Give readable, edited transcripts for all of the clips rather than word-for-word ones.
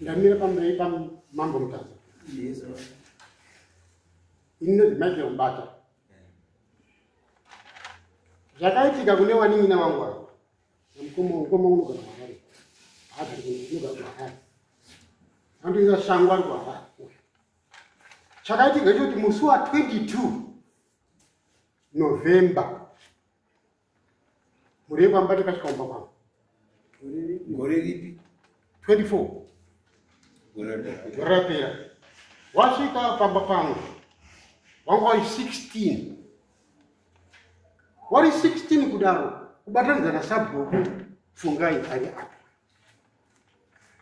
Ndamira pamberi pamambo Mutasa. Ini ndonzi Michael Mubata. Zvakaitika kune wanin'ina wangu ava. Mukoma mukoma unogara kuHarare. Haagari kuno, unogara kuHarare. Andoisa shangu ari kuHarare. Chakaitika choti musi wa 22 November mhuri yekwamba takasvika kumba kwangu. Gore ripi? 24. Gore rapera. Wasvika pamba pangu. Wanga wari 16. Wari 16 kudaro kubatanidza nasabhuku Fungai ari apa.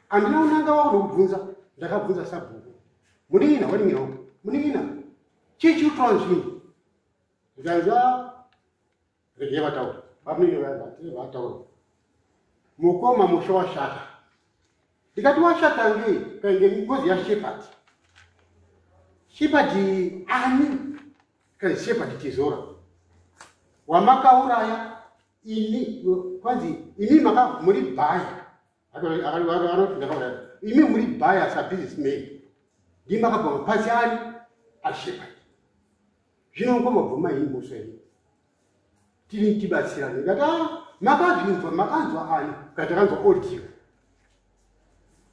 Handina kunanga wakuda kubvunza, ndakabvunza sabhuku. Munin'ina, wanin'ina wangu. Munin'ina, chii chiri kutora nzvimbo? Zvikanzi regei vataura. Vamunenge vataura. Mukoma musha washata. Ndikati washata ngei? Kainge ngozi yaShepherd. Shepherd ani? Kanzi Shepherd Tizora. Wamakauraya ini kwanzi imi maka muri bhaya. Anoti ndakauraya. Imi muri bhaya sa businessman. Ndimi makabva mapasi ani? AShepherd. Zvino mukoma bvuma iyi mhosva iyi. Tiri tibatsirane. Ndikati ah makazvinzwa makanzwa ani? Kati takanzwa audio.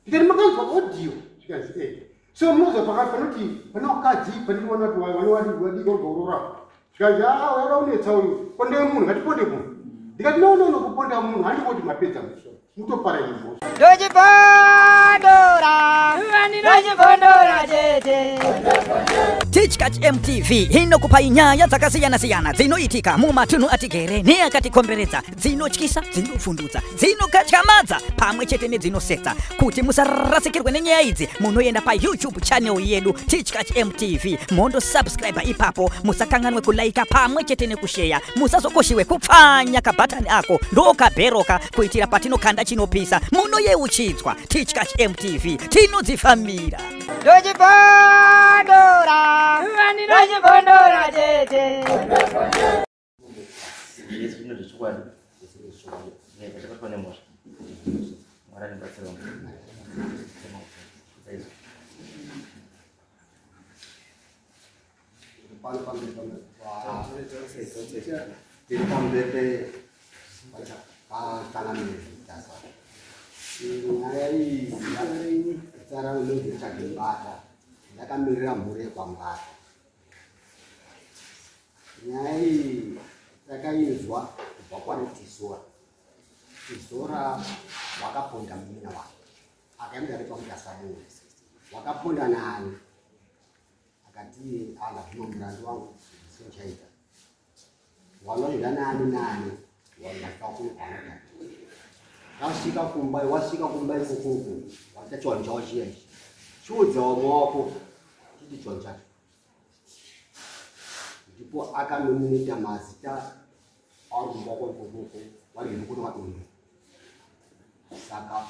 Ndikati makanzwa audio? Zvikanzi eh. So munozwa pakati panoti pane vakadzi pane vana kuti vana vadiki varoora. Zvikanzi ah wada unetsa uyu. Ponde munhu ngatiponde munhu. Ndikati no no no kuponda munhu handikoti mapedza mhosva. Mutopara iyi mhosva. Ndochipondora, ndochipondora chete. Tichkach MTV inokupai nyaya dzakasiyana-siyana dzinoitika mumatunhu atigere neakatikomberedza, dzinotyisa, dzinovhundutsa, dzinokatyamadza pamwe chete nedzinosetsa. Kuti musarasikirwe nenyaya idzi, munoenda paYouTube channel yedu Tichkach MTV, mondosubscribe ipapo. Musakanganwe kulaika pamwe chete nekusheya. Musazokoshiwe kupfanya kabhatani ako ndokabheroka kuitira patinokanda chinopisa munoyeuchidzwa. Tichkach MTV tinodzifambira. Ndochipondora, ndochipondora chete. Yesu zvino zvechokwadi chabatwa nemhosva. Mwari andibatsira. Pano pamberi tiri pamberi patangamire Mutasa. Nyaya iyi zita rangu ndonzi Richard Mbata. Ndakamirira mhuri yekwaMbata. Nyaya iyi takainzwa kubva kwana Tizora. Tizora wakaponda munin'ina wake akaenda ari paMutasa munhu wakaponda nani akati ala zvino murandu wangu sinchaita wanoenda nani nani wanasvika kuno kwaanogara wasvika kumba wasvika kumba ikokoko waita chiwanhu chawo chiya ichi chiudza wamwe wako chiti chiwanhu chacho ndipo akanomineta mazita arumba wako ikokoko wari kuno vadondo. Saka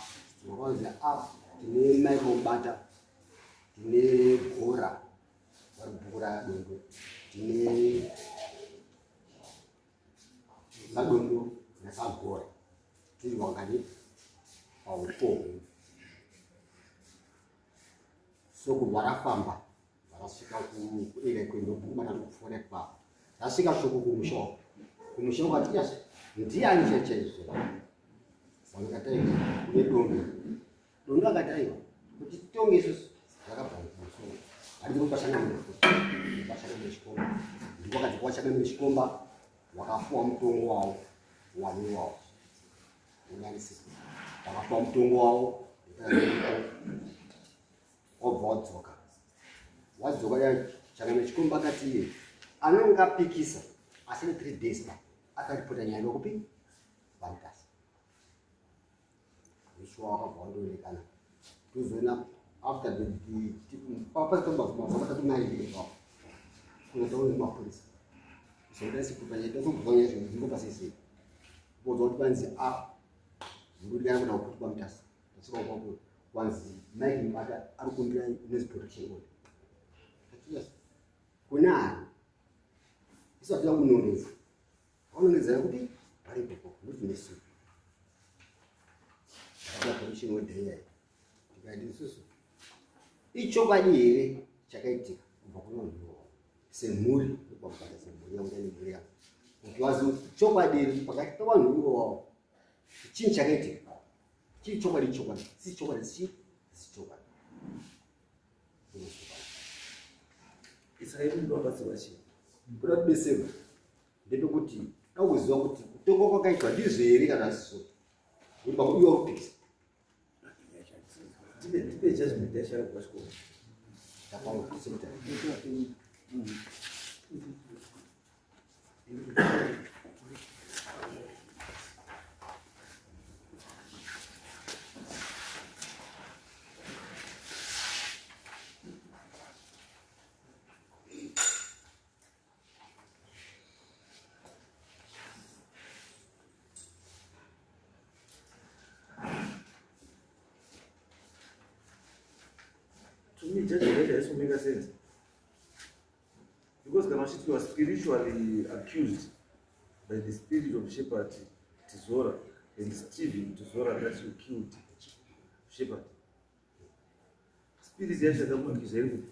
wakanzi a tine Michael Mubata, tine Gora vari kubhuku raDondo, tine Madondo naSagora tiri wangani paupohu. So kubva rafamba rasvika kuere kwendobhuma kupfuura ipapo rasvika shoko kumusha kumusha ukati yes ndiani chachaizvo vanokataiwa kune dondo dondo akati aiwa kuti titonge isusu zvakabva kumusoro handiti kwashangamire futi kwashangamire chikomba ndipo akati kwashangamire chikomba wakapuwa mutongo wawo wani wawo unyanisisa wakapuwa mutongo wawo wobva wadzoka wadzoka changamire chikomba akati anonga apikisa asi ne 3 days ba akaripota nyaya yokupi vaMutasa Ishuwa wakabva wandoonekana tozoona after the pasatobva mairi ipapo kuna taone mapurisa zoda sikupa nyaya tozobva nyaya zvinhu zvingopa sei sei bodza kuti panzi a ndodikana kuda kuti kwaMutasa tasvika kwako wanzi Mike Mubata ari kumbira noise protection order. Yes kuna ani isu hatina kunongedza vanongedzera kuti paripo nokuti nesu akatora protection order iyayi. Ndikati isusu ichokwadi here chakaitika kubva kune vanhu ivavo semhuri ndokwamubata semhuri yangu nemhuri yangu kuti wazive kuti chokwadi here pakati pevanhu ivavo chii chakaitika, chii chokwadi, chokwadi si chokwadi, si si chokwadi. Saka imi ndobatsirwa chii? Kuda kubetserwa ndepekuti da kuziva kuti kutongwa kwakaitwa ndizvo here kana asizvo, nekuti pakudiwa kupikisa. Tipe judgment yacho yakabva chikoro. Tapaura sekutanga. To me, judgment yacho haisi kumake sense. Because kana uchiti you are spiritually accused by the spirit of Shepherd Tizora and Stephen Tizora that you killed Shepherd. Spirit yacho yakamuakiza iri kupi?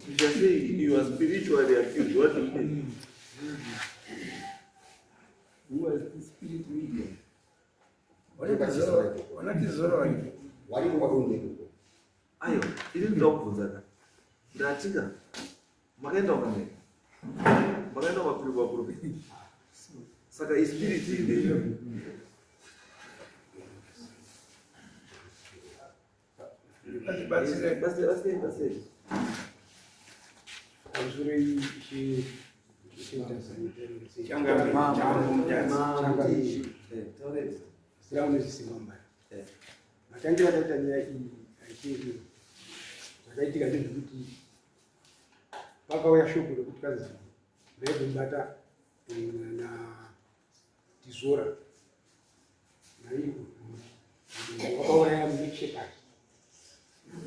You can say you are spiritually accused. What do you mean? Who was the spirit medium? Vanatizora varipo. Varipo kwadondeko. Aiwa, ini ndinoda kubvunza ka. Ndatika makaenda kukamera, makaenda kumaprofita. Saka ispirit iyi. Batsire. Batsire, batsire, batsire. Changamire. Taureti. Ziraunezvisimambara matangira akaita nyaya iyi aichii zvakaitika ndezvekuti pakauya shoko rekuti kanzi ndaibvumubata na Tizora naivo wakauraya Shepherd.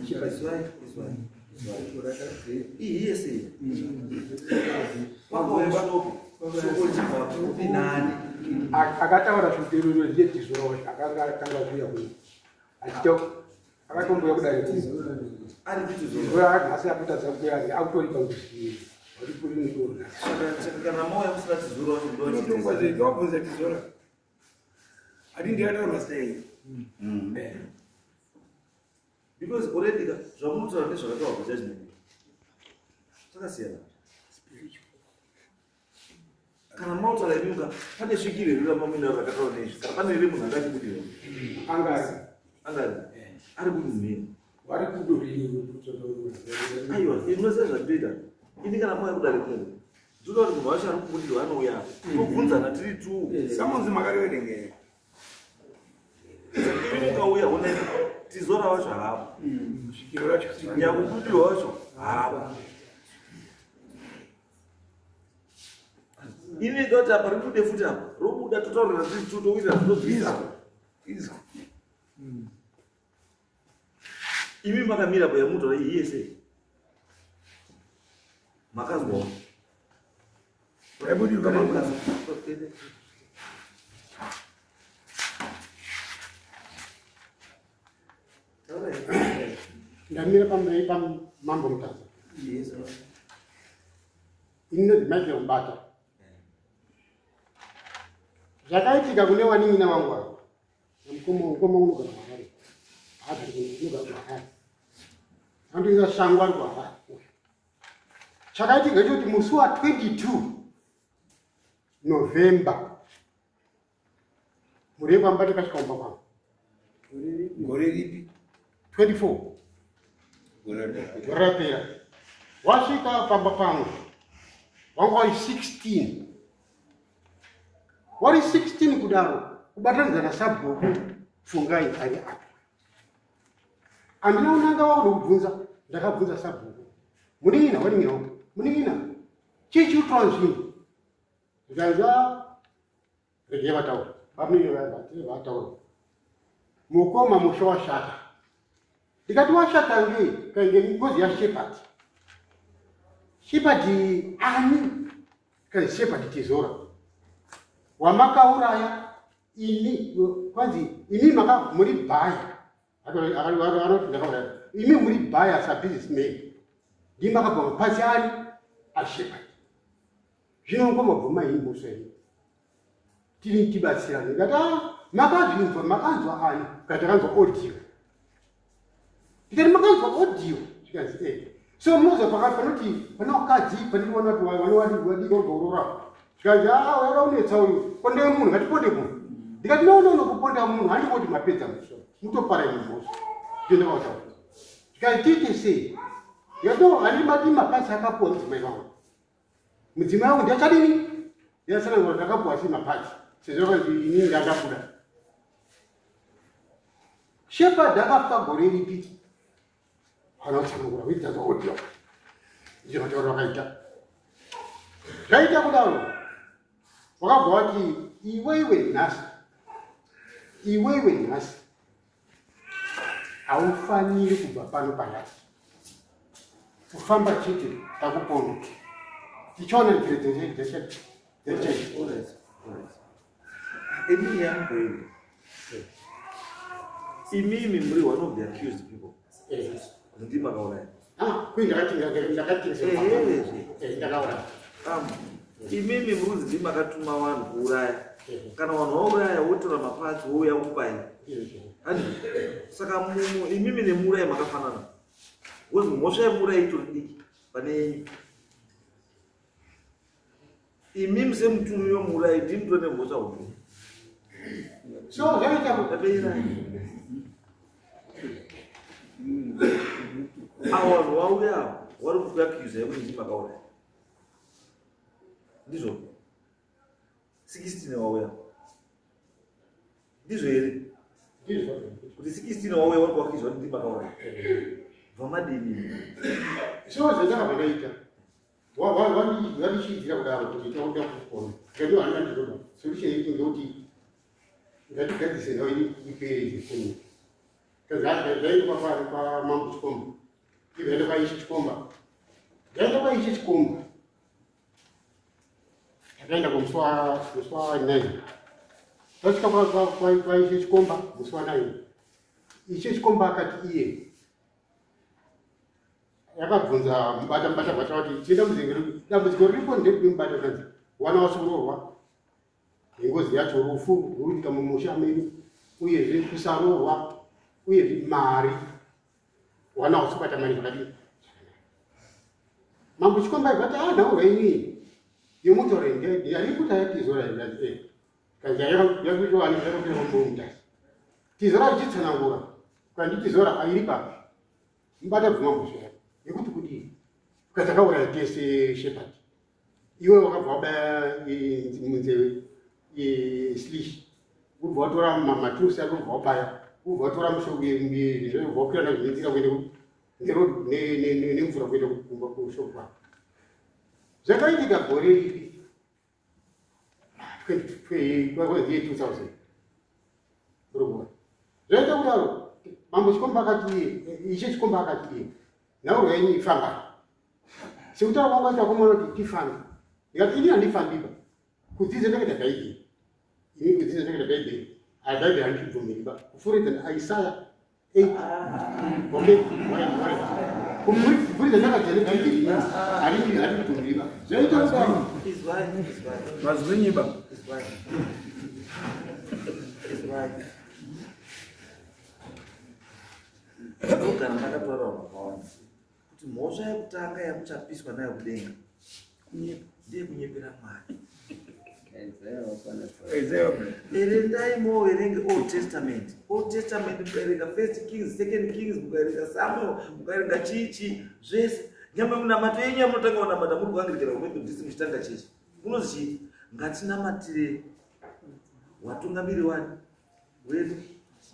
Izwai, izwai, izwai. Iyi yese iyi. Pakauya shoko, shoko richibva kupi nani? Akataura shoko iroro ndiye Tizora wacho akanga atanga kuuya kuno achita akatomboya kudare. Ari Tizora. Tizora nhasi akutadza kuuya, akutoripa kuti waripuri mudoro nhasi. Saka kana mauya musina Tizora wacho Unotongwa ndochitizora. sei? Wabvunza Tizora. Ati ndiyataurwa sei? Because already ka zvamunotaura nezvakataurwa pajudgment zvakasiyana. Kana mautaura imiuka pane svikiro here ramamuinaro rakataura neizvi, kana pane here munhu angati budirwa? Angari. Angari ari kudumhira. Vari kudorini? Aiwa, munoziva zvandinoita ini kana mauya kudare kuno, ndinoda kuti munhu wacho ari kubudirwa anouya, tobvunzana tiri two. Samunzi makariverengera. Imi mukauya, onai Tizora wacho haapo. Svikiro racho. Nyakubudirwa wacho haapo. Ini ndoti apa ribude futi, apa robuda, totaurira tiri two, towirira, tobvisa. Izwa. Imi makamira pa yamutaura iyi yese makazwawo. Raibudirwa mambo. Ndamira pamberi pamambo Mutasa. Ini ndinonzi Michael Mubata. Zvakaitika kune wanin'ina wangu ava namukoma, mukoma unogara kuHarare, haagari kuno, unogara kuHarare, andoisa shango ari kuHarare uyu. Chakaitika chekuti musi wa22 November mhuri yekwamba takasvika kumba kwangu. Gore ripi? 24. Gore rapera. Gore rapera. Wasvika pamba pangu wanga wari 16, wari 16 kudaro, kubatanidza nasabhuku Fungai ari apo. Handina kunanga wakuda kubvunza, ndakabvunza sabhuku, munin'ina, wanin'ina wangu, munin'ina, chii chiri kutora nzvimbo? Zvikanzi, regei vataura. Vamunini vataura, mukoma, musha washata. Ndikati, washata ngei? Kainge ngozi yaShepherd. Shepherd ani? Kazi Shepherd Tizora wamakauraya. Ini kwanzi imi maka muri buyer. Anoti ndakauraya. Imi muri buyer sa businessman. Ndimi makabva mapatsi ari aShepherd. Zvino ngomabvuma iyi mhosva iyi. Tiri tibatsirane. Ndikati ah makazvinzwa makanzwa ani? Ndikati takanzwa audio. Ndikati makanzwa audio? Zvikanzi eh. So munoziva pakati panoti pane vakadzi pane vana kuti vana vadiki vabva kuroora. Zvikanzi ah uya unetsa uyu. Ponde munhu ngatiponde munhu. Ndikati no no no kuponda munhu handiko kuti mapedza mhosva. Mutopara imwe mhosva. Ndiyo ndakataura. Zvikanzi tiite sei? Ndikati no handi mati mapasi akapuwa mudzimai wangu. Mudzimai wangu ndiachadini? Ndiyatsanangura kuti akapuwa sei mapasi. Sezvo kanzi inini ndandabuda. Shepherd akafa gore ripi? Hana kutsanangura kuita audio. Ndizvo matauriro akaita. Zvaita kudaro. Wakabva wati iwewe nhasi. Iwewe nhasi. Haufaniri kubva pano panhasi. Kufamba chete takuponda. Tichaona nzira dzechechi. All right, all right. Inini yangu ini. Imimi muri one of the accused people. Ndimi makauraya. Ah, kui ndakatengesa. Ehe. Ndakauraya. Imimi muri kunzi ndimi makatuma vanhu kuuraya. Kana vanhu vauraya wotora mapatsi wouya wokupai. Handi? Saka imimi nemuurayi makafanana. Wozi mhosva yemuurayi itori diki pane yenyu. Imimi semutumi wemuurayi ndimi mutori nemhosva huru. So zvaita kuti Tapeyirai. Avo vanhu vauya ava vari kukuaccuse yekuti ndimi makauraya. Ndizvo? 16 wauya. Ndizvo here? Ndizvo. Kuti 16 wauya vari kuaccuse kuti ndimi makauraya. Bvamadini? So zvandakabva ndaita. Vandichiidzira kudaro kuti takuda kupona. Ndikati handina ndinoda. Solution iripo ngekuti ngatigadzise nhau ipere zvefundo. Zvaitwa kwamambo Chikomba. Ibva kwaIshe Chikomba. Ndaenda kwaIshe Chikomba. Takaenda musi wa 9. Tasvika kwaIshe Chikomba musi wa 9. Ishe Chikomba akati iye yakabvunza mubata mubata bata kuti chii dambudziko riripo nderipi mubata kanzi wana wasiroorwa nengozi yacho rufu rwuruitika mumusha medu uyezve kusaroorwa uyezve mari wana wasibata mari zvakadii. Mambo Chikomba aibva ati ah nhaurwa yenyu iyi yemutauro yarikuti ayatizora kanzi yakuitwa ani yakupira mumutasi tizora richitsanangura kandi tizora airi papi mubata bvuma mhosva yako yekuti kudii ukati akauraya tese Shepherd iwe wakabva wabaya munzeve slish ubva watora maturusi ako ubva wabaya ubva watora mushonga ubva wakwira nazvinetsika kuenda nemvura kuenda kumba kushop kwako. Zvakaitika gore ripi? 2000. Zvaita kudaro mambo Chikomba akati iye Ishe Chikomba akati iye nhaurwa yenyu ifambai. Sekutaura kwangu aita komana kuti tifambe. Ndikati ini handifambiba. Kudzidza ndakaita Bhaibheri. Ini kudzidza ndakaita Bhaibheri. Bhaibheri handibvumiriba. Kupfuuridza naIsaya 8. Okay, right. Kupfuuridza ndakadzidza neBhaibheri ini handibvumiriba. Zvaita kudaro. Izwai, izwai. Mazvinyiba. Izwai. Izwai. Ndogara ndakataura vanhu vakawanda kuti mhosva yekutanga yamuchapiswa nayo kudenga ndeyekunyepera Mwari. Isaiah. Erendai moverenge Old Testament. Old Testament mukaerenga First Kings, Second Kings, mukaerenga Samuel, mukaerenga chichi zvese. Nyamwe munamato yenyu yamunotanga kunamata muri kuangirikana kuMethodist muchitanga chechi. Munozi chii? Ngatinamatire watungamiri wani wedu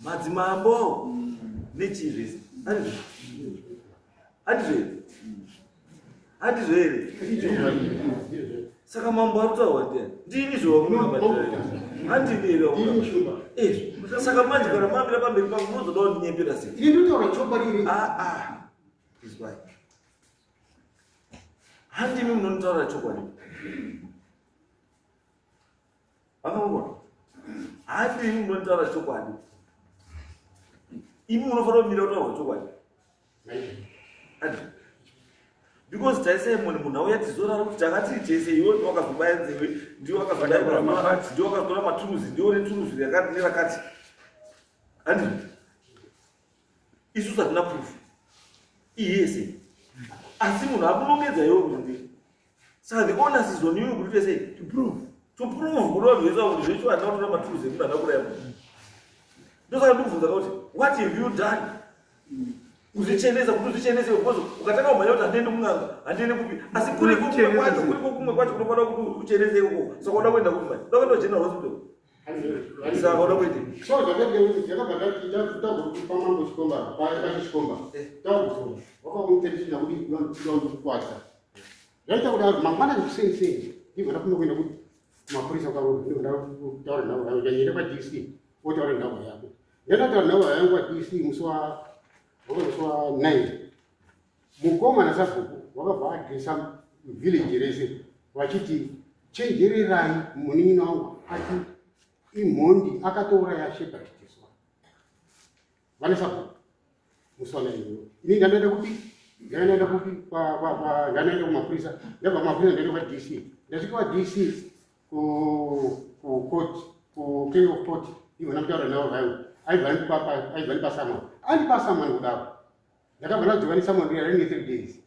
madzimambo nechii zvese. Handizvo? Handizvo here? Handizvo here? Saka mambo ari kutaurwa ndiani? Ndini zvawamunamatira. Handini here Ndini Shumba. Ezvo. Saka manje kana mamira pamberi pangu munozoda kundinyepera sei? Ini ndotaura chokwadi iri. Ah ah. Izwai. Handimi munonitaurira chokwadi. Vakamugona. Handi imi munotaura chokwadi. Imi munofanira kumira kutaura chokwadi. Andi. Because taisai munhu auya tizorara kuti takati tese iwe ndiwe wakazobaya nzeve, ndiwe wakazodai, ndiwe wakazotora maturuzi, ndiwe une turuzi rakati nerakati. Andi. Isusu hatina proof. Iyese. Asi munhu akunongedza iwe kuti ndi. Saka the onus is on you kuti sei? To prove. To prove kuti vanhu vese kuti zvecho handina kutora maturuzi emunhu handina kuuraya munhu. Ndosaka ndikubvunza kuti what have you done? Kuzvichenesa, kuti uzvichenese because ukatanga kumhanya kuti handiendi kun'anga, handiendi kupi. Asi kuri kumwe kwacho, kuri kumwe kwacho kunofanira kuti uchenese ikoko. Saka unoda kuenda kupi manje? Unoda kuenda kugeneral hospital? Saka unoda kuenda? So zvakabva takupa mambo chikomba, pachichikomba. Takudzora. Wakamuteresera kuti ndikwadza. Zvaita kudaro mangwana kuseni seni ndibva ndafuma kuenda kumapurisa ndibva ndataura navo ndaenda kwaDC otaura navo yako. Ndandataura navo yangu kwaDC musi wa 9. Mukoma nasabhuku vakabva adresa village rese vachiti chenjererai munin'ina wangu ati imhondi akatouraya Shepherd Teswa. Vane sabhuku musi wa 9. Ini ndandaenda kupi? Ndakaenda kupi? Ndakaenda kumapurisa. Ndabva kumapurisa ndaenda kwaDC. Ndasvika kwaDC ku court, ku King of Court, ndibva ndakutaura navo vangu. Aibva andipa summon. Andipa summon kudaro. Ndakabva ndadzoka nesummon riya rine 3 days.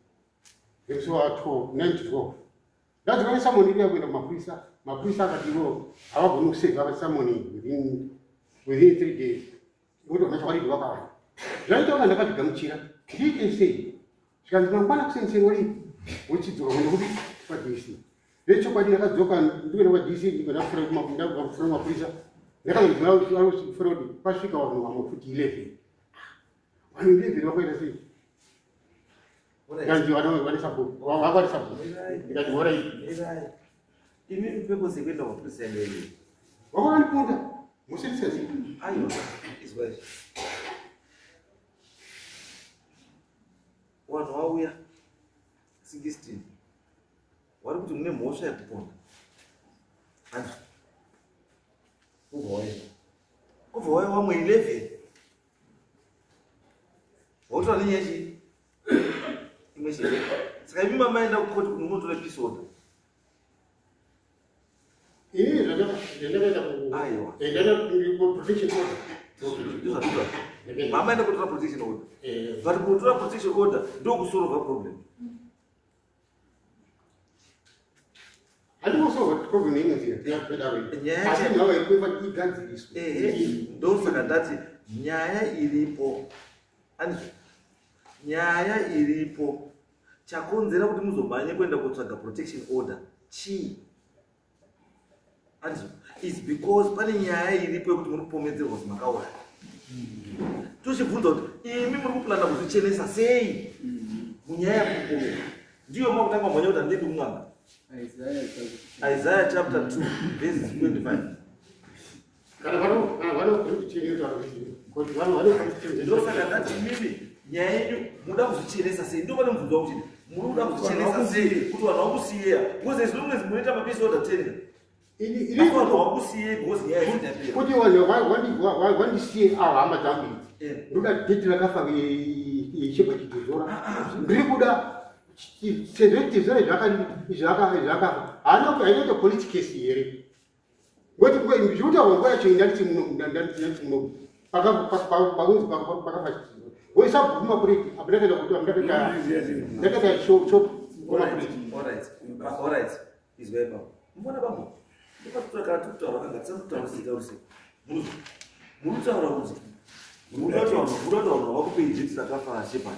Nemusi wa 12, 9 to 12. Ndadzoka nesummon riya kuenda kumapurisa. Mapurisa akati ivo havagoni kusevha summon within 3 days. Ngokuti vana chokwadi vakawanda. Zvaita kuti ndakazvigamuchira. Ndiite sei? Zvikanzi mangwana kuseni wari wochidzoka kuenda kupi? KwaDC. Vechokwadi ndakadzoka ndikuenda kwaDC ndibva ndapfuura kumapurisa. Ndakazopfuura kuti pasvika vanhu vamwe futi 11. Vanhu 11 vakaita sei? Kanzi vane sabhuku. Vane sabhuku. Ndikati horai. Imi purpose yekuenda kumapurisa yanga iri. Vakandipunda. Musirisazi. Aiwa, izwa izvi. Vanhu vauya 16 vari kuti mune mhosva yekuponda. Hanzi kubva waenda. Kubva wauya vamwe 11. Wautora nenyaya chii? Imwe chete. Saka imi mamaenda kukoti kuti munotora peace order. Ini zvandakaita Aiwa. Protection order. Ndozvatotora. Mamaenda kutora protection order. But kutora protection order ndokusolva problem. Handikusolva problem neimwe nzira yakadaro. Asi nhau yekufa igadziriswe. Ehe, ndosaka ndati nyaya iripo. Andizvo. Nyaya iripo. Chakonzera kuti muzomhanye kuenda kotsvaga protection order chii? Andizvo. It's because pane nyaya iripo yekuti muri kupomedzerwa kuti makauraya. Tochibvunza kuti imi muri kuplana kuzvichenesa sei munyaya yekupomera. Ndiyo makutanga mhanya kuti handiendi kun'anga. Isaiah chapter 2 verse 25. Kana Ndosaka ndati imimi nyaya yenyu muda kuzvichenesa sei? Ndo pane mubvunzo wakuti muri kuda kuzvichenesa sei kuti vanhu vakusiyeya? Because as long as munoita mapeace order 10 asi vanhu vakusiyei because nyaya isati yapera. Kuti vanhu vandisiye ava hama dzangu idzi. Ndoda date rakafa Shepherd Tizora. Ndiri kuda sezvo Tizora zvakafa. Haana haina police case here. Ngoti zvekutaurwa nguva yacho ndanditi muno pakunzi pakafa Tizora. Woisabhuku mapureti apo ndakaenda kuti ndakaita shop kwamapureti. Alright. Alright. Izwa ipapo. Mbona bambo? Ndopatotora kana tikutaura kanga tisakutaura sitauri sei. Muri kutaura kuti muda kutaura vakupei date rakafa Shepherd.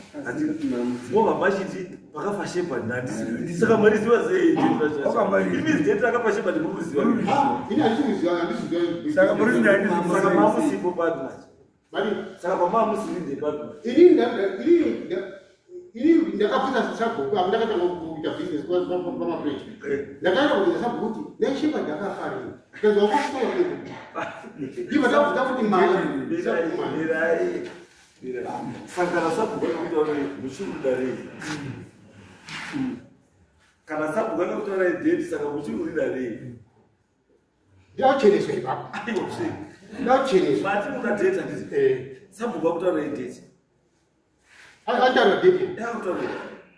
Mobva machiti pakafa Shepherd handisi. Saka mariziva sei date racho? It means date rakafa Shepherd muri kuziva. Ini handisi kuziva. Saka muri kuti handisi Saka mamusipo papi manje? Mari Saka pamamusiri ndepapi manje? Ini ndakabvunza sabhuku apo ndakatanga kuita business pamapureti. Ndakaenda kubvunza sabhuku kuti dai Shepherd akafa rini. Ndikazwa wakasowa rini. Ndibva ndabvunza kuti mari. Mirai. Mirai. Saka kana sabhuku akakutaura muchiri kuda rei? Kana sabhuku akakutaura date saka muchiri kurida rei? Ndinocheneswa ipapo. Aiwa sei? Ndakuchenesa. Mati muna date handiti? Eh. Sabhuku akutaura date. Antaura date. Akutaura.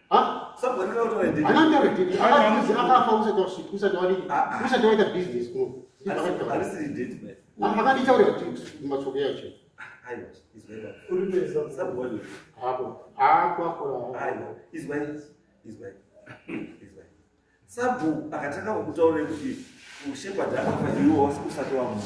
Ha? Sabhuku anenge akutaura date. Anantaura date. Akazi akafa usati wasvika, usati wadii. Ah, ah. Usati waita business kuno. Harisiri date man. Akanditaurira kuti mashoko yacho. Aiwa, izwai baba. Sabhuku wacho. Hapo. Hapo hapo. Aiwa, izwai, izwai. Izwai. Sabhuku akatanga kukutaurira kuti ushepard akafa iwe usati wamunhu.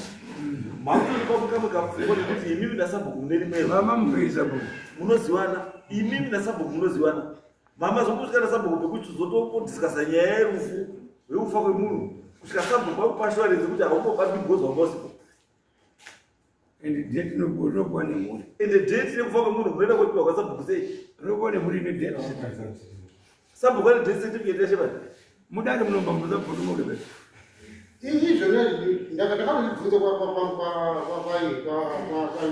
Makutori kamwe kapfungwa nekuti imimi nasabhuku mune rimwe Mama mupei sabhuku. Munoziwana, imimi nasabhuku munoziwana. Mama zokusvika nasabhuku pekuti zotopodhiskasa nyaya yerufu, rekufa kwemunhu, kusvika sabhuku akupa assurance kuti haumbobatwi because wanga usipo. And date inopuwa nemhuri. Ende date yekufa kwemunhu munoenda kopiwa kwasabhuku sei? Inopuwa nemhuri ine date. Sabhuku ane death certificate yashepard. Mudare munomba musabhuku murebe. Izvona ndakazvibvunza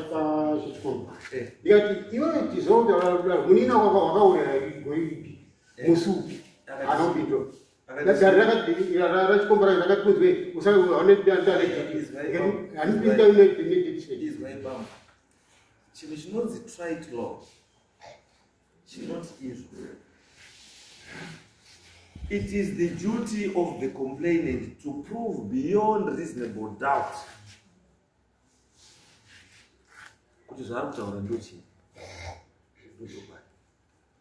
kwachikomba. Ndikati iwe tizotaura munina wako wakauraya goipi musi upi anopindura. Dare rachikomba racho rakati kunzwe usaanepinda nedate. Izwai bambo. Chinhu chinonzi trite law chinoti izvo. It is the duty of the complainant to prove beyond reasonable doubt kuti zvaari kutaura ndochii, ndochokwadi.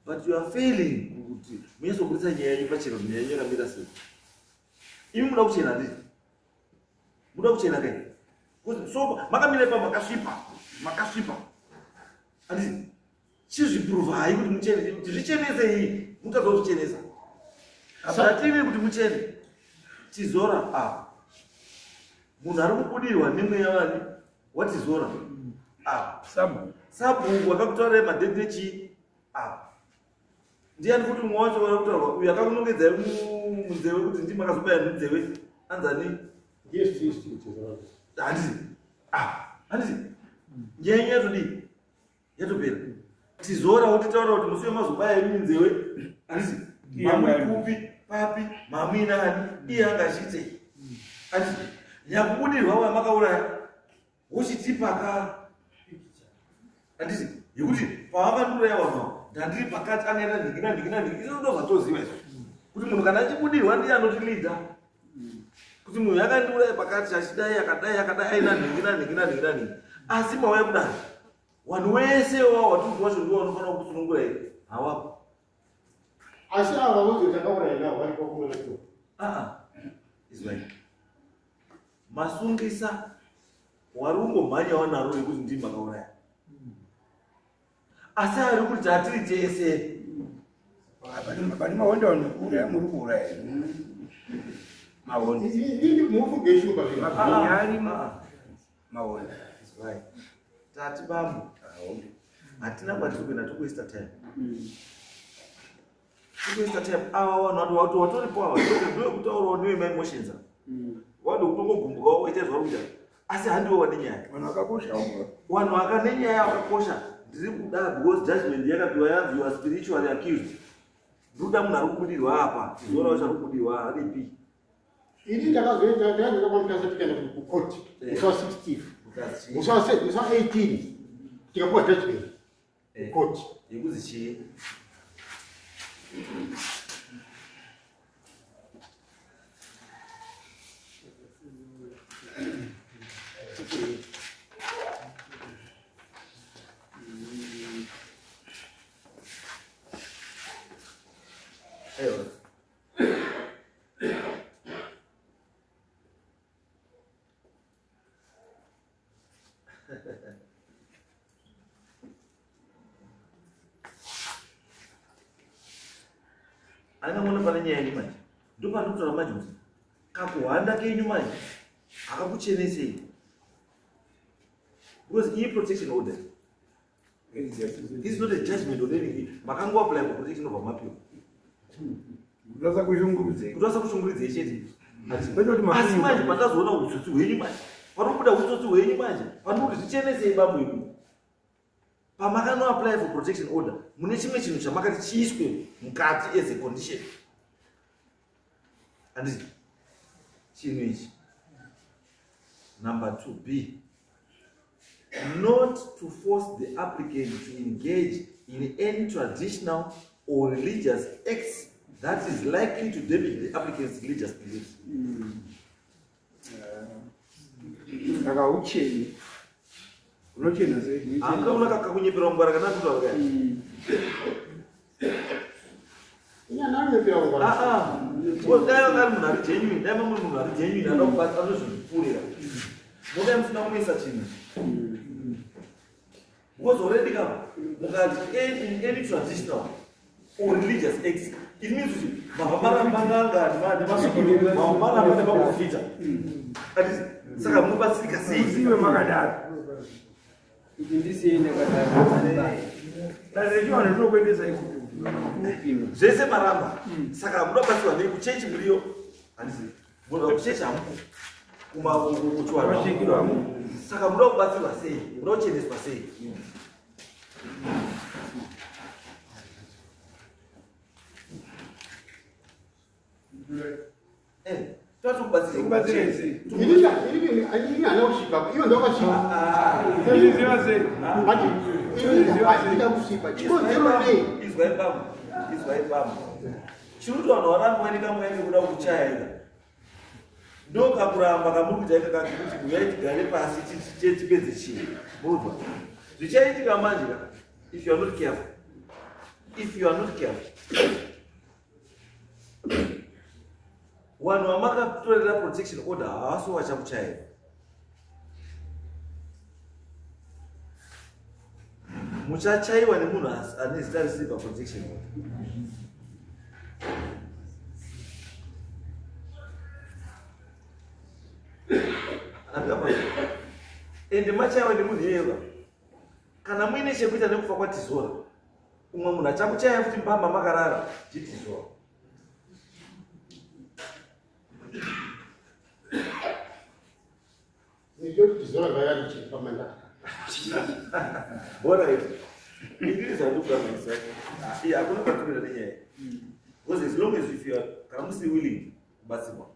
But you are failing kuti munyatsobudisa nyaya yenyu pachena kuti nyaya yenyu yakamira sei. Imi muda kuchena handiti? Muda kuchena kai? So makamira ipapo makasvipa, makasvipa. Handiti? Chizvipruvhai kuti muchene, kuti zvichenese mutadza kuzvichenesa. Hatiri kuti muchene. Tizora apa. Munhu ari kubudirwa nemweya wani watizora apa. Sabhuku. Sabhuku akakutaurirai madhedhe chii apa. Ndiani futi mumwe wacho vari kutaurwa uyu akakunongedzai munzeve kuti ndimi makazobaya munzeve anzani? Handiti? Apa. Handiti? Nyaya yenyu yatodii? Yatopera. Tizora wotitaura kuti musi wemazobaya imi munzeve. Handiti? Mamuri kupi, papi, mamuinani, iye anga achiitei? Handiti? Nyakubudirwa wamakauraya wochitipa ka. Handiti? Yekuti pavakandiuraya vanhu ava, ndandiri pakati angaenda nhingi nanhingi nanhingi. Izvo ndo zvatoziva izvo. Kuti munhu kana achibudirwa ndiye anotilidha. Kuti munhu akandiuraya pakati achidai akadai akadai aina nhingi nanhingi nanhingi nanhingi. Asi mauya kudai. Vanhu wese wavo watiri wacho ndiwo vanofanira kusunungura here? Hawapo. Asi ava vozi takauraya navo varipo kumwe nacho. Izwai. Masungisa wari kungomhanyawo naro rekuti ndimi makauraya. Asi ari kuti hatiri tese. Pane mahonda vanhu kuuraya muri kuuraya. Mahonda. Ini mufunge shumba zvino. Mabhinya arimo. Mahonda. Izwai. Tati bambo. Hatina kwatiri kuenda tokuwaste time. Tokuwaste time. Ava vanhu vati watoripo ava. Ndokutaurawo newe ma emotions ava. Wade kutongogumbukawo waita zvauri kuita. Asi handiwo vane nyaya. Vanhu vakakosha. Vanhu vakane nyaya vakakosha. Ndiri kuda because judgment yakapiwa yanzi you are spiritually accused. Ndikuda munhu ari kubudirwa apa. Tizoona wacho ari kubudirwa aripi. Ini ndakazoenda ndakazoenda kwaMutasa tikaenda kukoti musi wa 16. Musi wa 18 tikapuwa judgment kukoti. Yekuzi chii? Aiwa. Angamona pane nyaya yenyu manje. Ndopandikutaura manje kuti kakuhwanda kenyu manje hakakuchenesei. Because iyi protection order. This is not a judgment on anything. Makango apply for protection over mapiwa. Kutasa kushungurudzei. Kutasa kushungurudzei chete. Kwete kuti Asi manje pandazoona utsotsi hwenyu manje. Panobuda utsotsi hwenyu manje. Panokuti zvichenesei bambo imi. Pamakano apply for protection order, mune chimwe chinhu chamakati chiiswe mukati as a condition. Handiti? Chinhu ichi. Number 2B. Not to force the applicant to engage in any traditional or religious acts that is likely to damage the applicant's religious beliefs. Saka ucheni unochena sei? Hamuna kakunyepera kungwara kana kutaura kaya. Inyana kungwara. Ah ah. Dai vanga ari munhu ari genuine, dai mamuri munhu ari genuine anoda kubatsira anozvipfuurira. Modai musina kumuisa chinhu. Because already kama mukati in any traditional or religious acts, it means kuti mabva maramba n'anga nemasvikiro, mabva maramba nemaprofita. Ati saka munobatsirika sei? Usiwe makadaro. Kuti ndisiye ndakadaro. Dare rechivanhu rinokuendesa ikupi? Zvese maramba. Saka munobatsirwa nei kuchechi muriyo? Handisi. Munoda kuchechi hamuko. Kuma kuchivanhu. Masvikiro hamuko. Saka munoda kubatsirwa sei? Munoda kucheneswa sei? Toda kubatsirei? Kubatsirei sei? Ini hana kusvipa, ivo ndovakasvipa. Tozviziva sei? Mati, ini handina kusvipa. Chikonzero nei? Izwai pamwe, izwai pamwe. Chiri kuti vanhu varambiwa nekamweya kekuda kuchaira. Ndokakuramba kamuri kuita ikaka kuti uyai tigare pasi tipedze chii. Murikuzwa? Zvichaitika manje ka, if you are not careful. If you are not careful. Vanhu vamakatorera protection order havasi vachakuchaira. Muchachaiwa nemunhu ane zita risiri paprotection order. Andikapa. Ende machaiwa nemunhu iyeyeka. Kana muine chekuita nekufa kwaTizora, umwe munhu achakuchaya futi mbamba makarara chitizora. Ndinoti Tizora ngayari pamanda. Bora iti. Inini zvandikuramisa. Iya, hakuna kwatumira nenyaya. Because as long as if you are kana musiri willing kubatsirwa.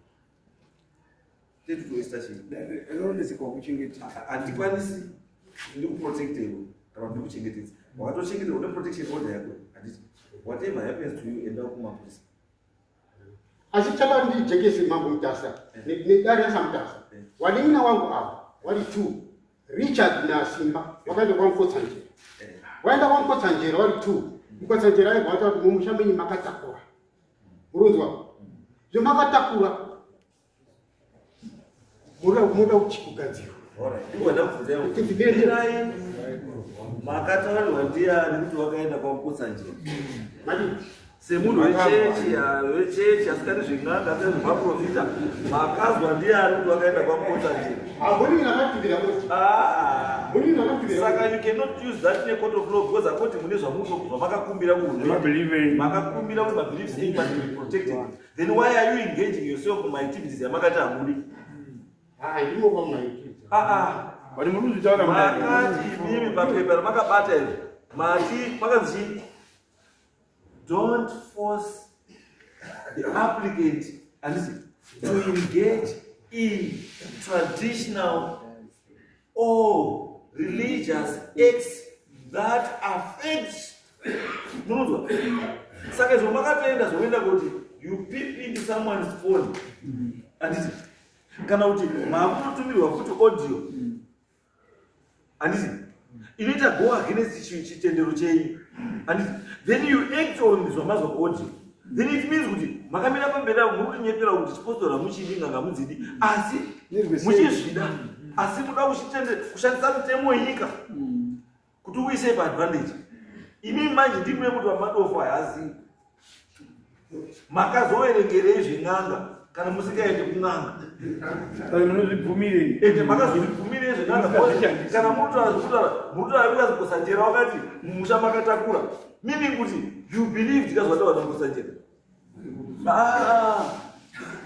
Teti kuwaster chii. Dare rinoneseka kuchengetedza. Handikwanisi ndikuprotecte iwe kana kuti ndikuchengetedza. Wakatochengetedzwa une protection order yako. Handiti. Whatever happens to you, enda kumapurisa. Asi chada ndijekese Mambo Mutasa nedare rasaMutasa. Wanin'ina wangu ava wari two, Richard naSimba, wakaenda kwaMukotsanjera. Waenda kwaMukotsanjera wari two. Mukotsanjera aibva wataura kuti mumusha menyu makatakura. Murunzwa? Zvemakatakura munoda kugadzirwa. Alright. Ndiko ndakubvunza Kuti ndibete. Mirai makataurirwa ndiani kuti wakaenda kwaMukotsanjera? Mati Semunhu wechechi asikadi zven'anga asingadi zvemaprofita, makazwa ndiani kuti wakaenda kwaMukotsanjera? Hamunini akatibvira kuti. Ah. Munini akatibvira. Saka you cannot use that in a court of law because according mune zvamakakumbira kuhurumende. Mabelief enyu. Makakumbira kuti mabeliefs enyu must be protected. Then why are you engaging yourself mumaactivities yamakati hamudi? Ah, ndimo kwamaitidza. Ah ah. Vati muri kuzvitaura mudare. Makati imimi papepa ramakabata izvi mati makanzi chii? Don't force the applicant handiti to engage in traditional or religious acts that affect. Munonzwa? Saka izvo makatoenda zvokuenda kuti you peep into someone's phone, handiti, kana kuti maakutotumirwa futi audio, handiti, inoita go against chitendero chenyu, handiti. Then you act on zvamazwa kuaudio. Then it means kuti makamira pamberi apo muri kutinyepera kuti chipostori hamuchidi, n'anga mudzidi, asi muchizvida, asi muda kushandisa mitemo yenyika kuti uisei paadvantage. Imi manje ndimune kuti vamadofu hayazivi. Makazoverengerei zven'anga kana musingaendi kun'anga? Saka munozvibvumirei? Ende makazozvibvumirei zven'anga? Musingazvishandisi. Kana muritaura zvekutaura, muritaura because Mukotsanjera wakati mumusha makatakura, meaning kuti you believe tikazvataura naMukotsanjera. Ah,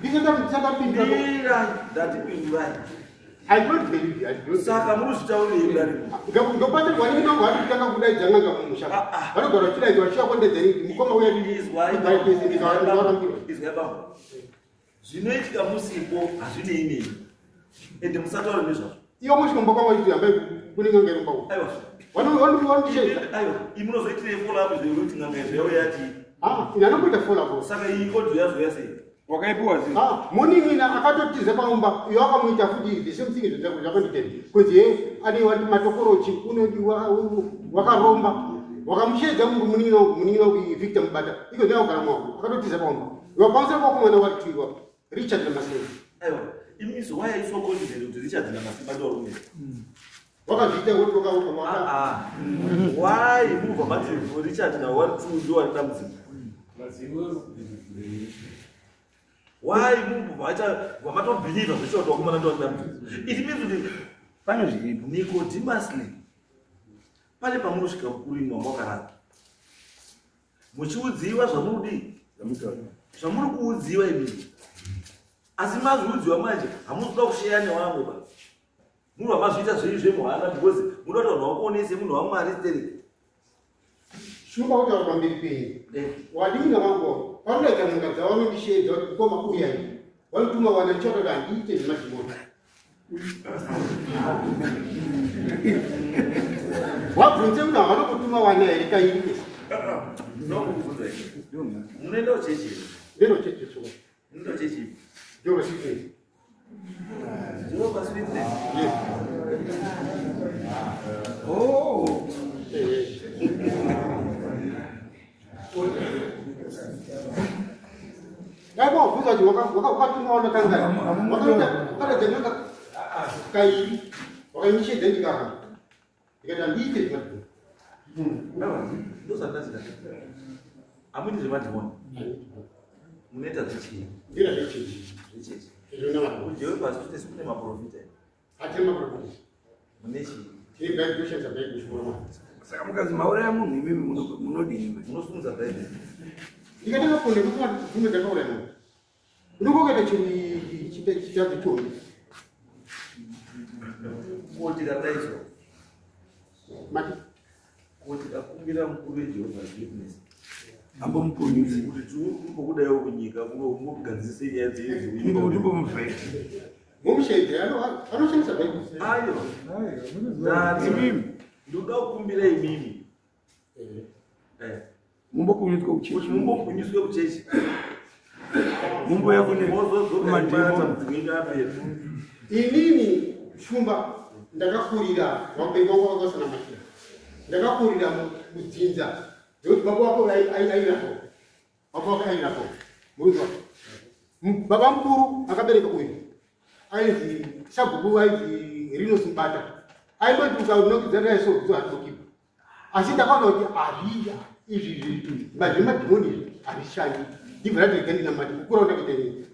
Ndisatapindura. mirai, ndatipindurai. I don't believe. I don't. Saka muri kuzvitaurei kudari? Ndobatirwa nini wangu vari kutanga kudaidza n'anga mumusha. Ah, ah. Vanogara vachidaidza vachivakonedzeri kuti mukoma uya Izwai ndikawarambiwa. izwai bambo, zvinoitika musipo hazvinei nemi, ende musataure nezvazvo. Iwo mushikomba kwanga kuti hambai kune n'anga iromba uko. Aiwa. Vanondishaidza. Aiwa, imi munozoitirei follow up zvekuti n'anga izvo yauya yati? Ah, ine anokuita follow up. Saka iyi audio yazouya sei? Wakaipiwa sei? Ah, munin'ina akatotiza paumba, iyo akamuita futi the same thing zvakanditenda. Kunzi ye ane wati matokorochi unodiwa wakaromba. Wakamushedza munin'ina wangu, munin'ina wangu Victor Mubata. Iko ndiye akagara mwako. Akatotiza paumba. Wapanza kwa mwana wa Tiwa. Richard Namasimba. Aiwa, imi so why are you so confident kuti Richard Namasimba ndiwo rume? Wakazviita woti waka. Ah, why mubva mati Richard na 1 2 ndiwo ane dambudziko? Why mubva maita vamatobelieve zvecho kuti vakomana ndiwo ane dambudziko? It means kuti pane zviripo. Nicodemusly pane pamunosvika kurima makarara. Muchiudziwa zvamuri zvamuri kuudziwa imi. Asi mazviudziwa manje hamuzoda kusheya nevamwe ba. Munhu wamazviita zvenyu zvemuhana because munoda kuti vanhu vakuonese munhu waMwari stereki. Shumba kutaura pamberi penyu. Wadini wangu panoita n'anga dzavanondisheedza kuti mukoma uyai. Vanotuma vana ndichada kuti handiite zvemadhimoni. Wabvunze kuti havana kutuma vana here kairi kese. Ndinokubvunza here? Munoenda kuchechi here? Ndinoenda kuchechi so. Munoenda kuchechi ipi? Jehovah's Witness. Jehovah's Witness? Yes. Oh. Dai wabvunza kuti wakatuma vana kangani? Wakaita n'anga kairi. Wakaindisheedza ndikaramba. Ndikati handiite zvemadhimoni. Ndozvandazida. Hamuiti zvemadhimoni. Munoita zvechii? Ndinoita zvechechi. Zvechechi. Zvinonamata. KuJehovah's Witness kune maprofita here? Hatina maprofita. Mune chii? Tine Bible, toshandisa Bible kuona. Saka mukazi mauraya munhu imimi munodini? Munosimudza Bible. Ndikatanga kuona ndikuona bvume dzakauraya munhu. Unongokaita chitadzo chombi. Ko tikadaidzwa. Mati. Ko tikakumbira mukuru weJehovah's Witness. Ambomupunyutsi. Kuti timbokudaiwo kunyika kuno mugadzise nyaya dzenyu. Timbomuvhete. Mumushaidze anoshandisa Bible. Ayo. Ndati ndoda kukumbira imimi. Mumbopunyutswe kuchechi. Kuti mumbopunyutswe kuchechi. Mumboya kune Mozozoka madhimoni. imba yapera. Inini Shumba ndakakurira vabereki vangu vakasanamatira. Ndakakurira mudzinza nekuti baba wako airapwa. Baba wako airapwa. Murungu wako. Baba mukuru akabereka uyu. Ainzi sabhuku ainzi Rinos Mubata. Aindoti ukanokidza naye so kuzo hatokipa. Asi ndakaona kuti hazvi izvi izvi zvemadhimoni izvi hazvishandi. Ndibva ndati ndinamate kukura ndakaita inini.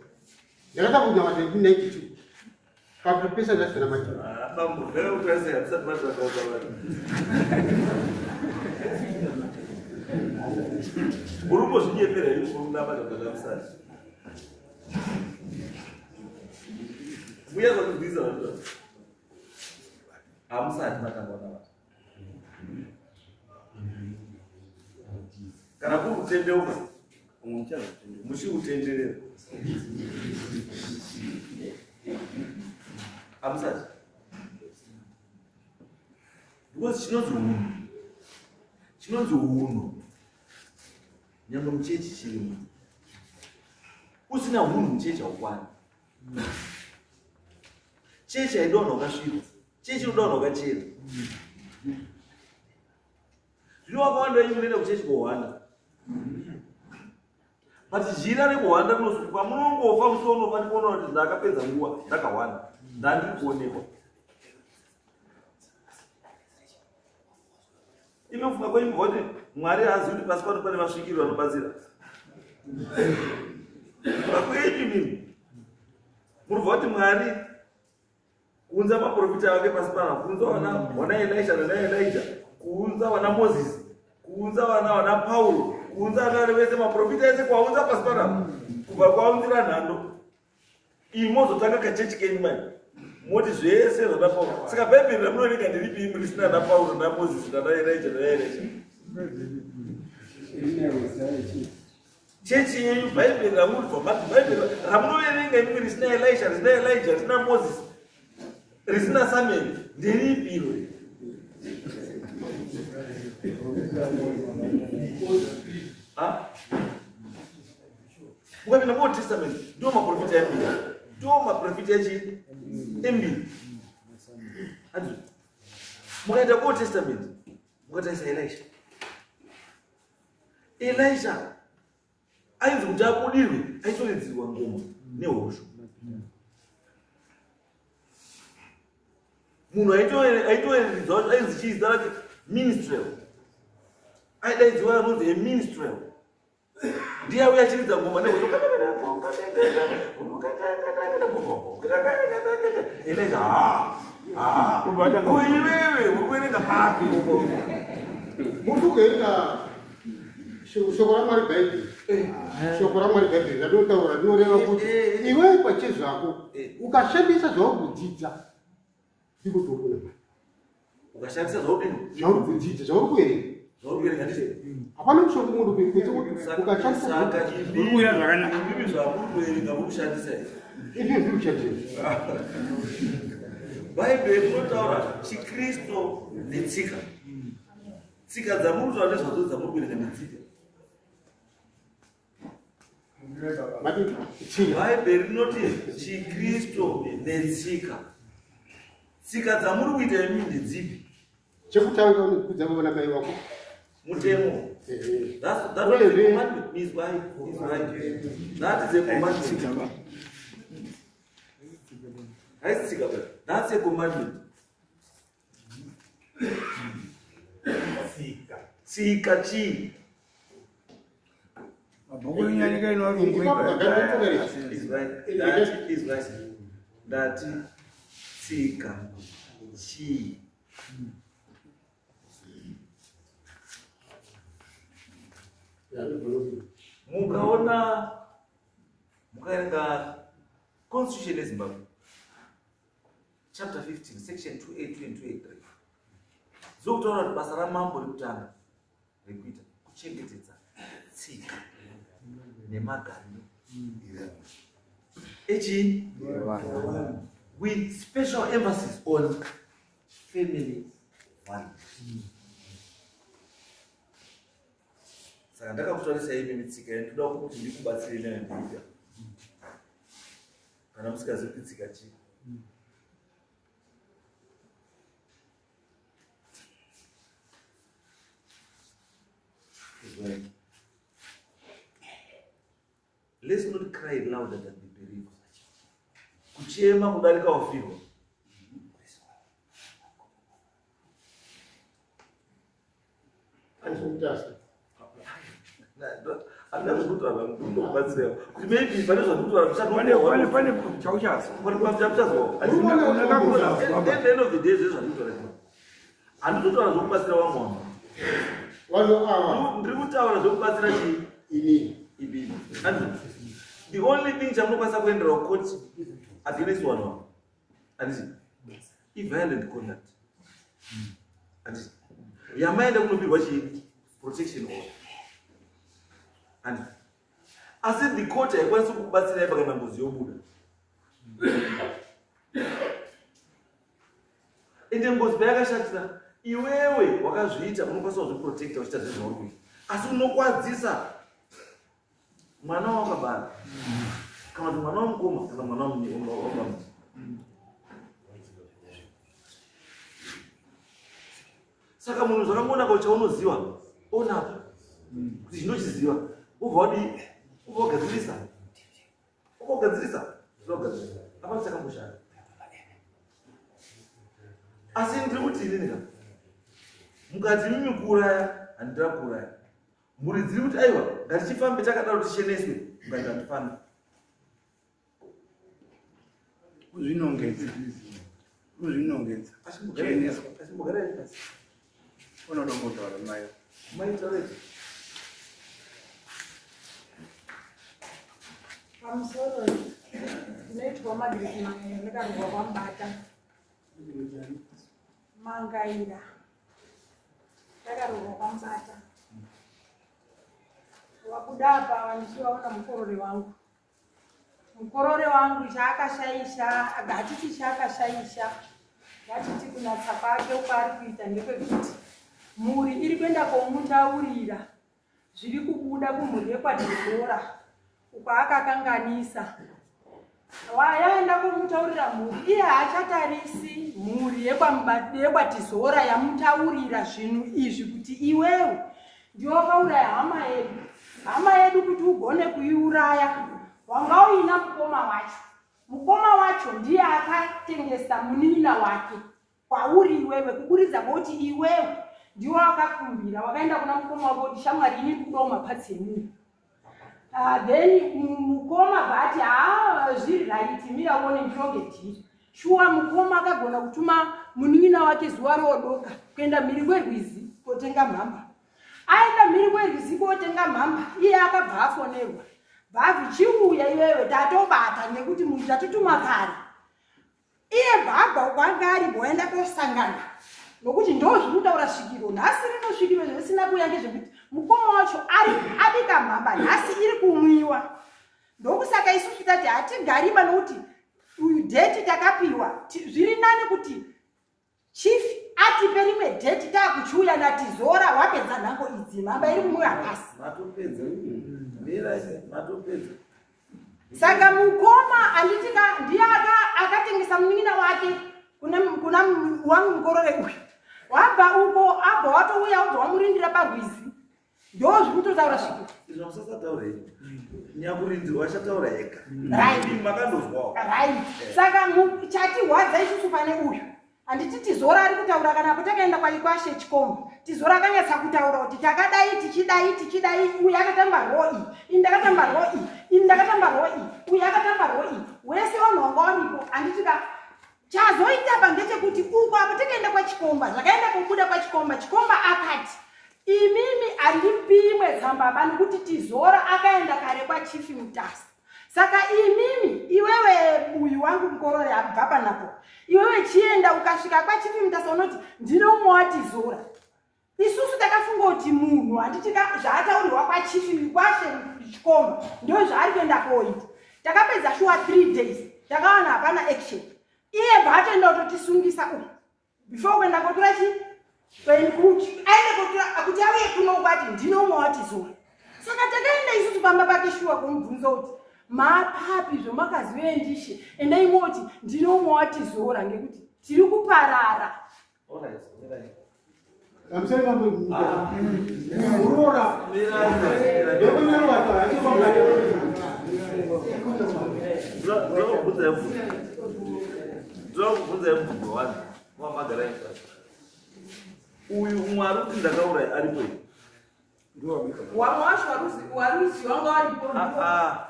Ndakatanga kunamata 1992. Papesa ndasina mati. Bambo, ndakakutarisa hamusati mazvakaona vanhu. Muri kumbozvinyepera here kuti munamata kana musati? Muya zvakubvisa vanhu. Hamusati matanga kunamata. Kana kuri kutendeuka, muchikutenderera. Hamusati. Because chinonzi hunhu. Chinonzi hunhu. Nyangwe muchechi chirimo. Usina hunhu muchechi haukwani. Chechi haidi vanhu vakasviba. Chechi inoda vanhu vakachena. Zvino vakawanda venyu munoenda kuchechi kohwanda. But jira rekuhwanda rinosuka munongofa musi waunofa ndikuona kuti ndakapedza nguva ndakahwanda. Ndandiri kuonekwa. Inofunga kwenyu mubva kuti Mwari haazivi kuti pasi pano pane masvikiro anobatsira. Funga kwenyu imimi. Muribva kuti Mwari kuunza maprofita vake pasi pano, kuunza vana Elisha nana Elijah, kuunza vana Moses, kuunza vana Paul, kuunza vana vese maprofita ese kuwaunza pasi pano, kubva kwaunzira nhando. Imi mozotanga kachechi kenyu manje. Moti zvese zvana Paul. Saka Bhaibheri ramunoverenga nderipi imi risina ana Paul na Moses nana Elijah nana Elisha? Chechi yenyu Bhaibheri ramunobva mati Bhaibheri ramunoverenga imi risina Elisha, risina Elijah, risina Moses. Risina Samuel nderipi iro? Ukapinda muOld Testament ndiwo maprofita embiri, ndiwo maprofita echi embiri. Mukaenda kuOld Testament mukatarisa Elisha, Elisha ainzi kuti abudirwe aitoridzirwa ngoma nehosho. Munhu aitoeredza wacho ainzi chii zita rake? Minstrel. Aidaidziwa anonzi a minstrel. Ndiye auya achiridza ngoma nehosho. Elisha, ko iwewe uri kuverenga papi? Muri kuverenga shoko raMwari Bhaibheri. Shoko raMwari Bhaibheri rinotaura, rinoreva kuti iwewe pachezvako ukashandisa zvauri kudzidza, ndiko kuti uri kunamata. Ukashandisa zvauri Zvauri kudzidza, zvauri kuverenga. Zvauri kuverenga ndizvo. Hapana mushonga munhu kuita kuti ukashandisa. Saka imimi zvamuri kuverenga muri kushandisa here? Izvi zviri kushandisa. Bhaibheri rinotaura chiKristu netsika. Tsika dzamuri kutaura nezvadzo dzamuri kuverenga netsika. Bhaibheri rinoti chiKristu netsika. Tsika dzamuri kuita imi ndedzipi? Chekutanga unokudza baba namai vako. Mutemo. That is a commandment. Is why, is why. That is a commandment. Haisi tsika, but that's a commandment. Tsika. Tsika chii? Mabhuku enyanyika inovarungu. Is right. That is right. Ndati tsika chii? Mukaona, mukaerenga Constitution yeZimbabwe chapter 15 section 282 and 283, dzokutaura kuti basa ramambo rekutanga rekuita kuchengetedza tsika nemagariro echi, with special emphasis on family values. Saka ndakakutarisai imi mitsika yandoda kuti ndikubatsire nayo ndeiga kana musikazivi kuti tsika chii. Right. Let's not cry louder than the bereaved. Kuchema kudarika wafirwa. Handina zvekutaura, ndinokubatsira kuti maybe pane zvandikutaura. Pane chauchazwa. Pane chauchazwa. At the end of the day, zvezvo zvandikutaura, handitotaura zvokubatsira vamwe vanhu. Vanhu ava. Ndiri kutaura zvekubatsira chii? Inini. Ibini. The only thing chamunokwanisa kuendera court against one one, handiti, iviolent conduct, handiti, yamaenda kunopirwa chii? Protection order, handiti? Asi the court haikwanisi kukubatsirai pakana ngozi yobuda. Ende ngozi payakashatira, iwewe wakazviita unokwanisa kuzviprotecta uchiita zvezvauri kuita, asi unokwadzisa mwana wawakabara kana kuti mwana wamukoma kana mwana wamama. Saka munhu zvakangonaka chaunoziva onapo kuti chinochiziva, wobva wadii? Wobva wagadzirisa, wobva wagadzirisa, zvinogadzirisa, hapana chakamboshata. Asi ndiri kuti inini ka, mukati mimi kuuraya, handira kuuraya. Mhuri dziri kuti aiwa, ngatichifambe takadaro ticheneswe, mukati handifambi. Uzvinongedza, uzvinongedza, cheneswa. Achimbogarai pasi. Unoda kutaura mai. Maitaureti. Pamusoro, ndinoitwa Magirisi Mangaira, ndakarurwa kwaMubata. Mangaira, ndakarurwa kwaMubata. Wabuda apa ndichivaona mukorore wangu. Mukorore wangu chaakashaisha, hatiti chaakashaisha. Ngatiti kunatsa kwake kwaari kuita ndekwekuti mhuri iri kuenda komutaurira zviri kubuda kumhuri yekwaTizora uko akakanganisa. Yaenda komutaurira mhuri, iye haachatarisi mhuri yekwaTizora yamutaurira zvinhu izvi kuti iwewe ndiwe wakauraya hama yedu. Hama yedu kuti ugone kuiuraya wanga uina mukoma wacho. Mukoma wacho ndiye akatengesa munin'ina wake kwauri iwewe, kuburidza kwekuti iwewe ndiwe wakakumbira, wakaenda kuna mukoma wako kuti shamwari ini ndikudawo mapatsi emunhu. Then mukoma bvati haa zviri right, mira uone ndironge dhiri. Shuwa mukoma akagona kutuma munin'ina wake zuva roodoka kuenda mhiri kwerwizi kotenga mhamba. Aenda mhiri kwerwizi kotenga mhamba, iye akabva afonerwa. Bhavhi chiuya iwewe tatobata nekuti munhu tatotuma kare. Iye bhabha kwanga ari boenda kosangana nokuti ndo zviri kutaura svikiro nhasi rino. Svikiro zvisina kuuya ngezvekuti mukoma wacho ari abika mhamba nhasi iri kumwiwa. Ndokusaka isusu tati hatigariba nokuti uyu date takapiwa, zviri nani kuti chief atipe rimwe date taakuchiuya naTizora wapedza nhango idzi, mhamba iri kumwiwa nhasi. Matopedza, mirai, matopedza. Saka mukoma anditika ndiye akatengesa munin'ina wake kuna wangu mukorore uyu. Wabva uko abva watouya ubva wamurindira parwizi. Ndo zviri kutotaura svikiro. Izvo musasataura henyu, nyakurindirwa achataura ega. Right. Imi makandozwawo. Right. Saka chatirwadza isusu pane uyu handiti Tizora ari kutaura kana apo takaenda kwaikwashe Chikomba, Tizora akanyatsa kutaura kuti takadai tichidai tichidai, uyu akatamba role iyi, ini ndakatamba role iyi, ini ndakatamba role iyi, uyu akatamba role iyi, wese vanhu vanga varipo handitika. Chazoita pa ndechekuti uko apo takaenda kwaChikomba, zvakaenda kubuda kwaChikomba, Chikomba akati imimi handipimwe tsamba pa nekuti Tizora akaenda kare kwaChief Mutasa. Saka imimi iwewe uyu wangu mukorore abva panapo, iwewe chienda ukasvika kwaChief Mutasa unoti ndinomwe waTizora. Isusu takafunga kuti munhu handitika zvaataurirwa kwaChief kwashe Chikomba ndo zvaari kuenda koita. Takapedza shuwa 3 days takawana hapana action. Iye bva atoenda kutotisungisa uku before kuenda kotora chi aende kotora kuti auye kuno kwati ndinomwe waTizora. Saka takaenda isusu pamba pake shuwa kumubvunza kuti mapapi zvomakazive ndishe, endai moti ndinomwe waTizora ngekuti tiri kuparara. Alright, mirai. Amusari mambo muroora ndokunyorwa achibamba. Ndinokubvunzai mubvunzo wani wamagara ipasi. Uyu umwe ari kuti ndakauraya aripo here? Wamwe wacho waruzi wanga waripo. Ah,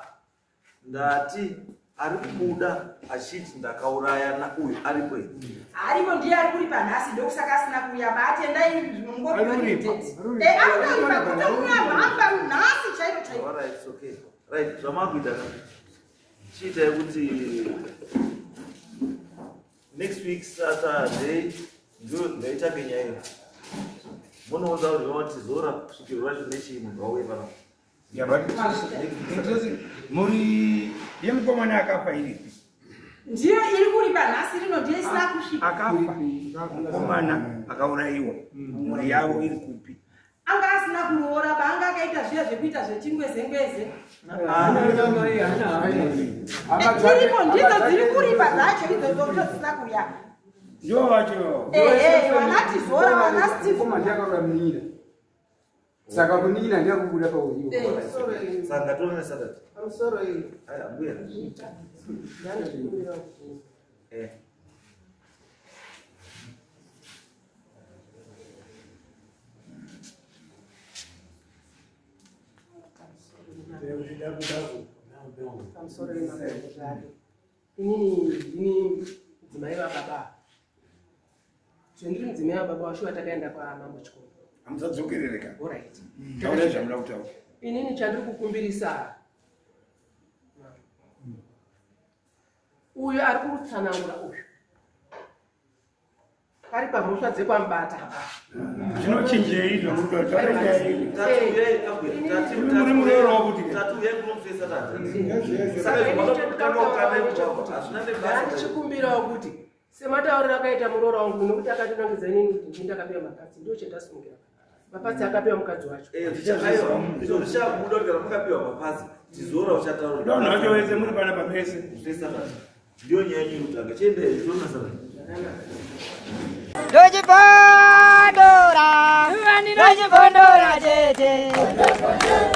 ndati ari kubuda achiti ndakauraya nauyu aripo here? Arimo, ndiye ari kuripa nhasi, ndokusaka asina kuuya. Baatendai Arikuripa. Arikuripa kutomuya mhamba nhasi chairo chairo. Alright, it's okay. Right, zvamakuita ka chiitai kuti next week Saturday ndo ndaitange nyaya iyo munoudza kuti vawatizora svikiro racho nechii, munhu wauye panapa. Yeah, but interesting. Muri yemukomana akafa iripi? Ndiyo iri kuripa nhasi rino, ndiyo isina kusvika. Akafa mukomana akaurayiwa, mhuri yavo iri kupi? Anga asina kuroora baanga akaita zviya zvekuita zvechingwezengweze. Iripo, ndidzo dziri kuripa dzacho idzodzo ndo dzisina kuuya. Ndivo vacho. Ehe, vanaTizora, vana Steve. Mukoma ndiye akauraya munin'ina, saka munin'ina ndiye akubuda pauiwo. Saka ngatione Saturday. Pamusoro iyi. Aya, mbuya. Ndandikumbira kubvunza. Pamusoro yemazvake, inini ndini mudzimai vababa. Zvendiri mudzimai vababa washuwa, takaenda kwamambo Chikoro. Hamusadzokerereka. Alright. Taurai zvamuda kutaura. Inini chandiri kukumbirisa, uyu ari kutsanangura uyu ari pamhosva dzekwaMubata. Zvinochinjei zvamuda? Taurai. Muri muroora wakuti Tatiuyai kuno musi weSaturday. Saka izvo makatanga kukanda ipapo hazvina nebasa. Ndandichikumbirawo kuti Sematauriro akaita muroora wangu, nokuti akatinongedza inini kuti ndini ndakapiwa mapatsi, ndo chendasungira mapatsi akapiwa mukadzi wacho. Izvo zvichabuda kuti kana makapiwa mapatsi, tizora uchataura. Donho wacho wese muri panapa mese. Ndiyo nyaya yenyu yekutanga. Chiendai, toona sana. Ndochibondora, ndochibondora tete.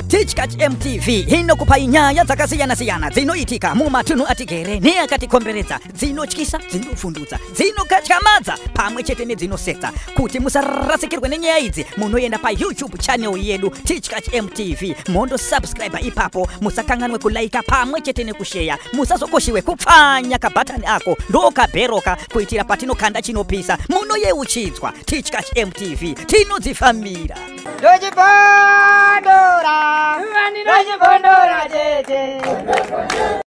Tichkach MTV inokupai nyaya dzakasiyana-siyana dzinoitika mumatunhu atigere neakatikomberedza, dzinotyisa, dzinofundutsa, dzinokatyamadza pamwe chete nedzinosetsa. Kuti musarasikirwe nenyaya idzi, munoenda paYouTube channel yedu Tichkach MTV, mondosubscribe ipapo. Musakanganwe kulaika pamwe chete nekusheya. Musazokoshiwe kupfanya kabhatani ako ndokabheroka, kuitira patinokanda chinopisa munoyeuchidzwa. Tichkach MTV, tinodzifambira. Ndochibondora, ndochibondora tete.